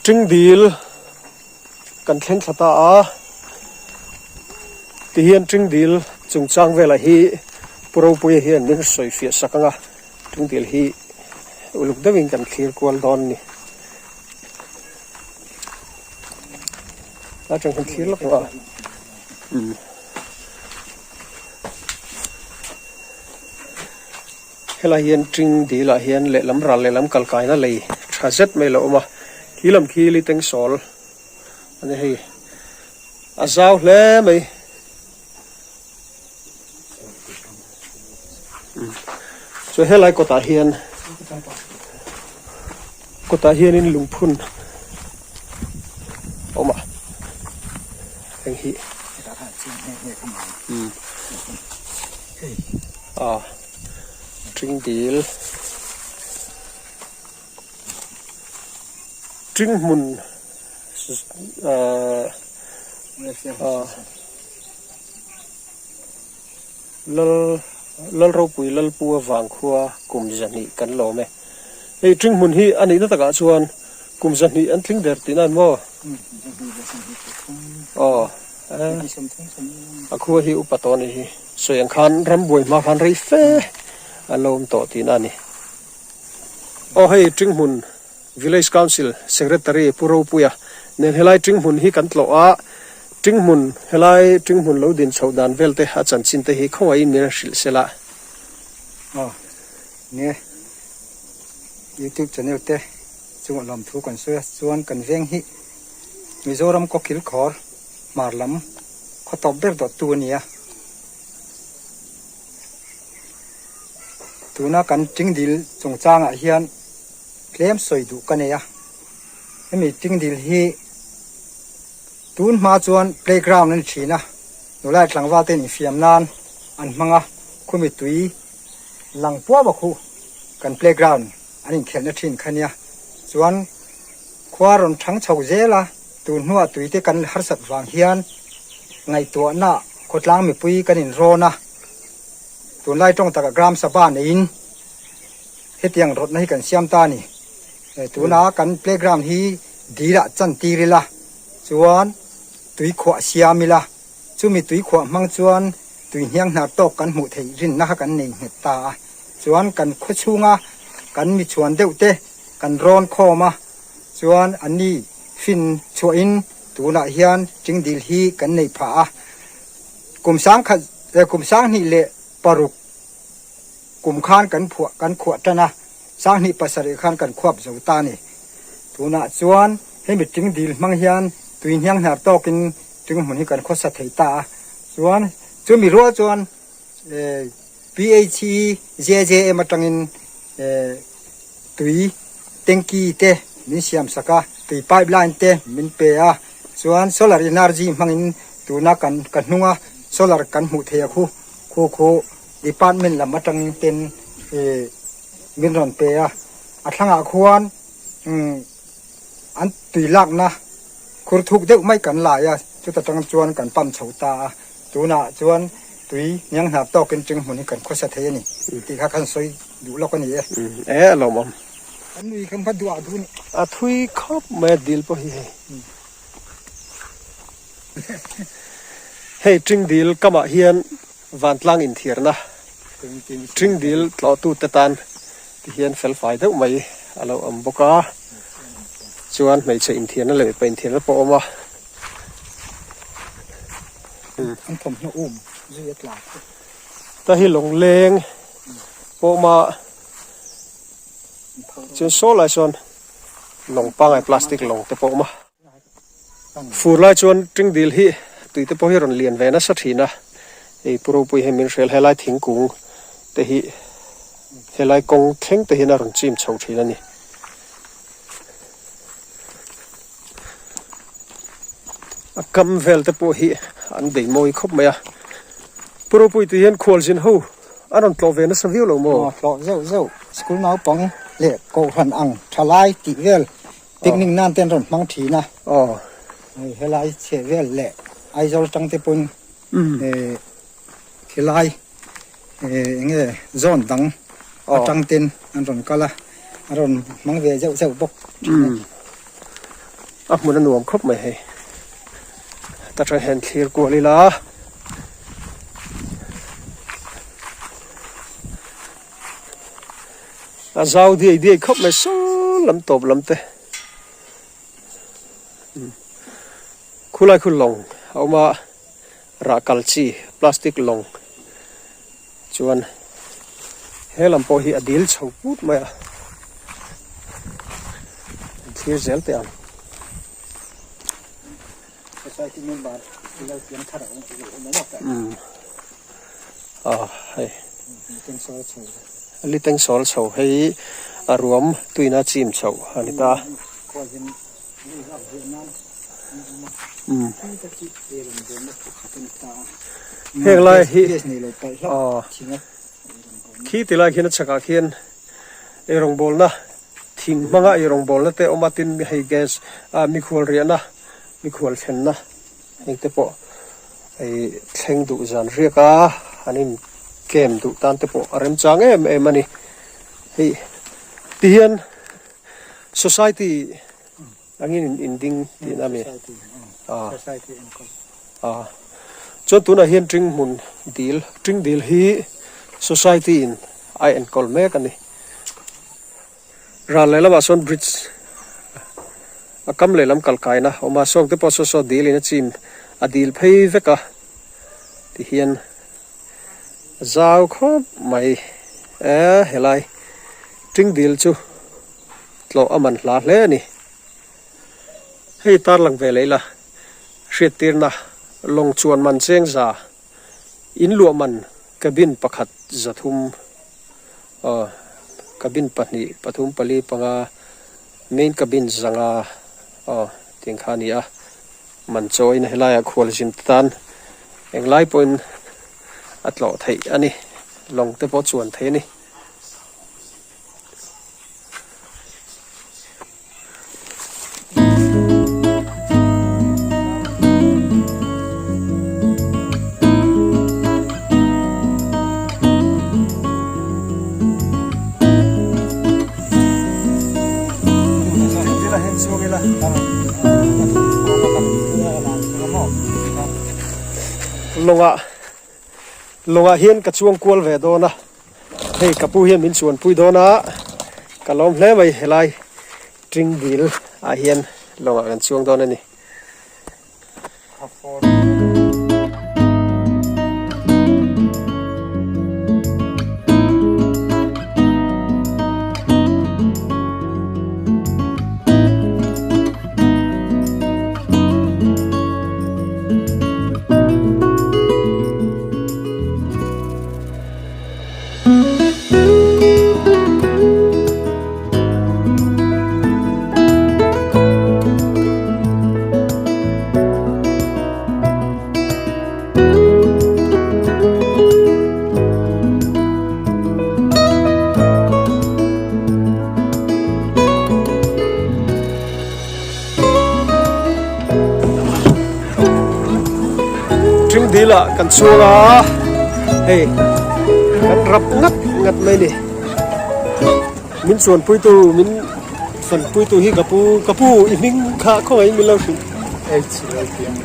Ṭingdil kan thleng thla ta a, tihian Ṭingdil chungchang velah hi Pu Ropuia hian min sawi fiah sak ang a, Ṭingdil hi uluk deuhin kan thlir kual dawn a ni. A ṭang hian thlir lawk ang a. Helai hian ṭing dil ah hian lehlam ral lehlam kal kaina lei tha zet mai a lo awm a, khi lam khi liteng sawl a ni hei a zau hle mai. Chuan helai kawtah hian kawtah hianin lungphun a awm a heng hi a ṭing dil ṭing hmun ahh ah. Lal Lalropui Lalpu avang khua kum zahnih kan lawm e. Hei ṭing hmun hi a nihna takah chuan kum zahnih an tling der tihna an maw? Aw a khua hi upa tawh a nih hi. Sawi ang khan rambuai hma khan rei fe an lo awm tawh tihna a ni. Aw hei ṭing hmun Village Council Secretary Pu Ropuia nen helai Ṭinghmun hi kan tlawh a, Ṭinghmun, helai Ṭinghmun lo din chhoh dan vel te a chanchin te hi khawngaihin min hrilh sela. Aw, nge YouTube channel te chungah lawmthu kan sawi a, chuan kan veng hi Mizoram kawkil khawr hmar lam khaw tawp ber dawttu a ni a. Tuna kan Ṭingdil chungchangah hian tlem sawi duh ka nei a, hemi Ṭingdil hi tun hma chuan playground a ni thin a, nulai tlangval ten infiam nan an hmang a, khumi tui lang puam a khu kan playground an inkhelhna thin kha nia, chuan khua rawn thang chho zel a, tun hnuah tui te kan harsat vang hian ngaihtuahna khawtlang mipui kan inrawn a, tunlai tawng taka Gram Sabha neiin hetiang rawtna hi kan siam ta a ni. Tuna kan playground hi dilah chan tir ila chuan tui khuah siam ila, chumi tui khuah hmang chuan tui hniang hnar tawk kan hmuh theih rinna kha kan nei nghet ta a. Chuan kan khaw chhunga kan mi chhuan deuh te kan rawn khawm a, chuan anni fin chhuahin tunah hian Ṭingdil hi kan nei phah a. Kum sangkhat kum sanghnih leh paruk kum khan kan phuah kan khuah tan a, sanghnih pasarih khan kan khuap zo ta a ni. Tunah chuan hemi ting dil hmang hian tui hniang hnar tawkin ting hmun hi kan khawsa thei ta a, chuan chumi rual chuan PHE JJM atangin tui tanky te min siam sak a, tui pipeline te min pe a, chuan solar energy hmangin tuna kan ka hnunga solar kan hmuh theih a khu khu khu department lam atangin ten min rawn pe a, a thlangah khuan an tui lakna khur thuk deuh mai kan lai a, chuta tang chuan kan pump chho ta a. Tunah chuan tui hniang hnar tawkin ṭing hmun hi kan khawsa thei a ni tih kha khan sawi duh lawk a ni e. E a lawmawm. Kan nui kha hma duah duh a ni. A thui khawp mai a dil pawh hi hei. Hei ṭing dil kamah hian vantlang inthiarna ṭing dil tlawhtute tan ti hian felfai deuh mai a lo awm bawk a. Chuan hmeichhe inthiarna leh mipa inthiarna pawh a awm a. An thawmhnaw um zui a tla khawp. Ta hi lawngleng pawh ma chuan saw lai sawn lawng pangai plastic lawng te pawh awm a. Fur lai chuan ṭing dil hi tui te pawh hi rawn lian ve nasa ṭhin a, hei pu ropui hi min hrial helai thingkung te hi helai kawng thleng te hian a rawn chim chho ṭhin a ni. A kam vel te pawh hi an bei mawi khawp mai a pu ropui tih hian khualzin ho a rawn tlawh ve nasa viau lo maw? Aw tlawh zeuh zeuh school naupang leh kohhran ang tha lai tih vel picnic nan te an rawn hmang thin a aw hei helai chheh vel leh Aizawl atang te pawhin khilai eng nge zone dang atang ten an rawn kal a a rawn hmang ve zeuh zeuh bawk thin a ni. A hmun a nuam khawp mai hei. Ta tang hian thlir kual ila. A zau diai diai khawp mai saw lam tawp lam te. Khulai khu lawng a awm a rah kal chi plastic lawng chuan he lam pawh hi a dil chho put mai a thlir zel teh ang. Liteng sawl chho hei a ruam tuina chim chho a ni ta. Heng lai hi aw khi ti lai khian a chhakah khian eirawngbawlna thing hmanga eirawngbawlna te a awm a tin hei gas ah mikhual riahna mikhual thlenna heng te pawh hei thleng duh zan riak a an in kem duh tan te pawh a remchang em em a ni hei tihian. Society angin in ding tihna a mi? Ah. Chuan tunah hian Ṭing hmun dil, Ṭing dil hi Society in a enkawl mek a ni. Ral lehlamah sawn bridge a kam lehlam kal kaina a awm a, sawng te pawh saw saw dil in a chim a dil phei vek a tihian a zau khawp mai e helai Ṭing dil chu tlawh a man hla hle a ni. Hei tarlang ve leh ila hriattirna lawng chuan man cheng za in luah man cabin pakhat 300 aw cabin pahnih pathum pali panga main cabin 500 aw tih kha a ni a man chawiin helaiah khualzin te tan englai pawhin a tlawh theih a ni lawng te pawh chuan theih a ni. Lawngah lawngah hian ka chuang kual ve dawn a. Hei ka pu hian min chuanpui dawn a, ka lawm hle mai helai Ṭing dil ah hian lawngah kan chuang dawn a ni. Ṭing dil ah kan chuang a hei kan rap ngat ngat mai ni min chuan pui tu min fan pui tu hi ka pu ka pu i hming kha khawngaih in min lo hrilh H Lalpiang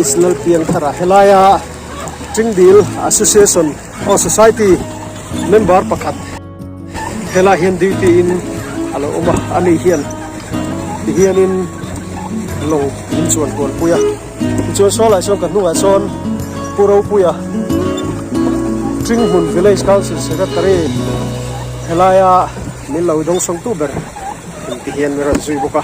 H Lalpiang thar a helaia Ṭing dil association aw society member pakhat Helai hian duty in a lo awm a, ani hian ti hianin lawng min chuan kual pui a, tichuan saw lai sawn ka hnungah sawn Pu Ropuia Ṭinghmun Village Council Secretary helaia min lo dawngsawng tu ber ti hian min rawn zui bawk a.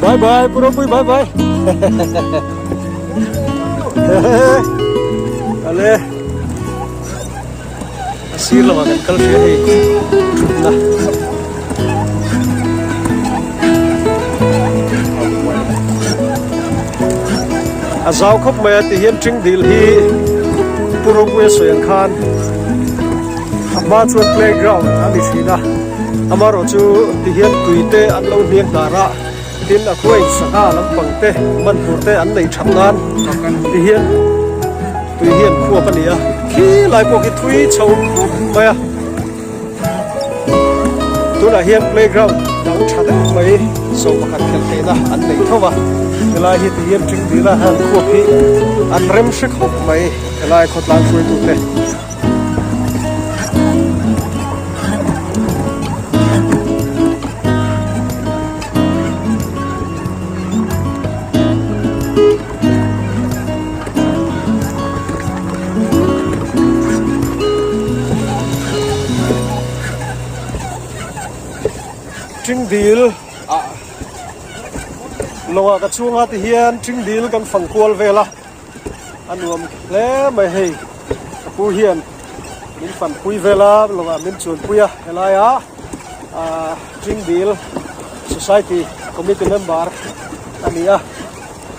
Bye bye Pu Ropui bye bye Ale a sir lamah kan kal hria hei thutna A zau khawp mai a ti hian ṭing dil hi Pu Ropuia sawi ang khan a hma chuan playground a ni thin a amaherawh chu ti hian tui te an lo hniang hnar a. Tin a khua in sangha lampang te man tur te an nei that nan ti hian tui hian khuap a ni a khi lai pawh khi thui chho khawp mai a tunah hian playground dang tha deuh mai so pakhat khelh theihna an nei tho a helai hi ti hian ṭing dil a han khuap hi an rem hre khawp mai helai khawtlang hruaitute. Ṭingdil ah lawngah ka chhunga ti hian ṭingdil kan fang kual vel a. A nuam hle mai hei ka pu hian min fanpui vel a lawngah min chuanpui a helaia ahh Ṭingdil Society Committee member a ni a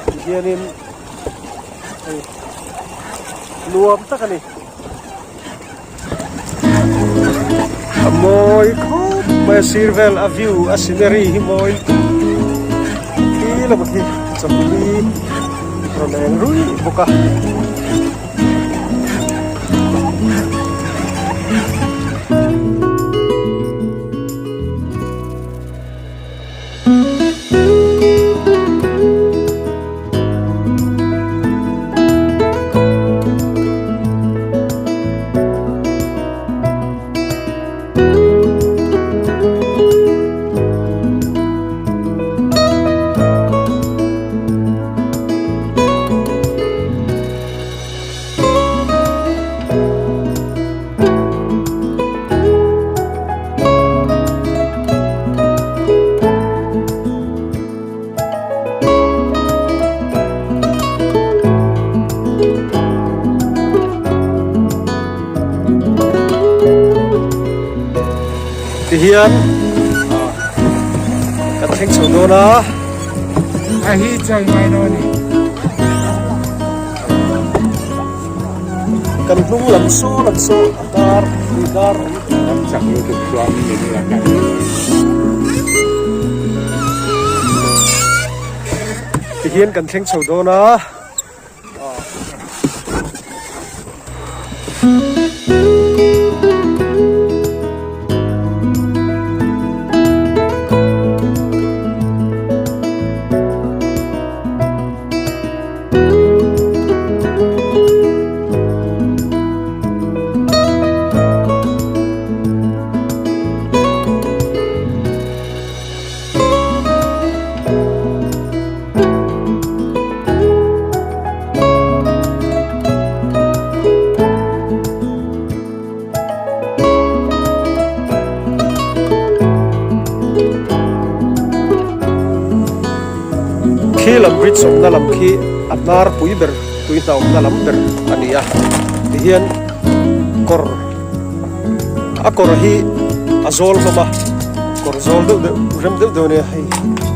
tihianin hei nuam tak a ni. A mawi khawp mai a sir vel a view a scenery hi mawi khi lamah khi chawhmeh rawn eng ruih bawk a. Tihian kan thleng chho dawn a. A hi chai ngai dawn ni. Kan hnung lam saw lam saw a dar tui dar awm. Kan chak lutuk chuan min la kan. Tihian kan thleng chho dawn a. Khi lam bridge awmna lam khi a hnar pui ber tui hna awmna lam ber a ni a tihian kawr a kawr hi a zawl hlawm a kawr zawl deuh deuh rem deuh deuh a nia hei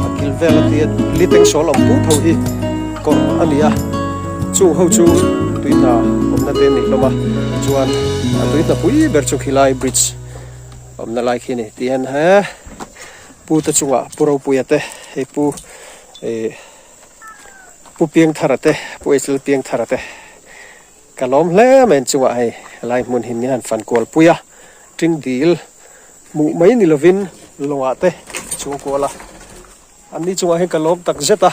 a kil vel a tia liteng sawl awm put ho hi kawr a ni a chung ho chu tui hna awmna te a ni hlawm a chuan a tui hna pui ber chu khilai bridge awmna lai khi a ni tihian he. Pu te chungah Pu Ropuia te hei Pu ih Pu Piangthara te Pu Echel Piangthara te ka lawm hle mai an chungah hei helai hmun hi min han fan kual pui a ṭing dil hmuh mai ni lovin lawngah te chhung kual a anni chungah hian ka lawm tak zet a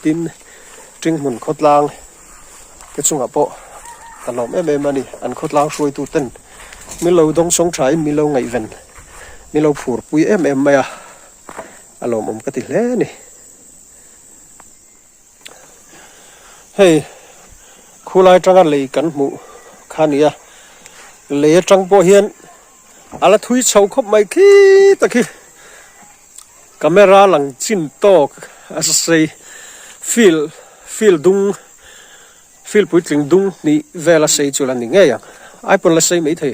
tin ṭing hmun khawtlang te chungah pawh ka lawm em em a ni an khawtlang hruaitu ten min lo dawng sawng thain min lo ngaihven min lo phur pui em em mai a a lawmawm ka ti hle a ni hei khulai atanga lei kan hmuh kha a ni a lei atang pawh hian a la thui chho khawp mai khi tak hi. Camera lang chin tawk a sei field field dung field puitling dung hnih vel a sei chu la ni ngei ang ai pawn la sei mai thei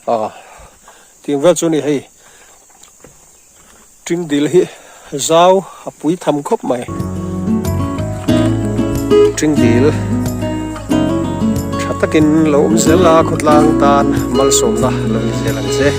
ah tiang vel chu a ni hei ṭing dil hi zau a pui tham khawp mai ṭing dil tha takin lo awm zel a khawtlang tan malsawmna lo ni zel ang che.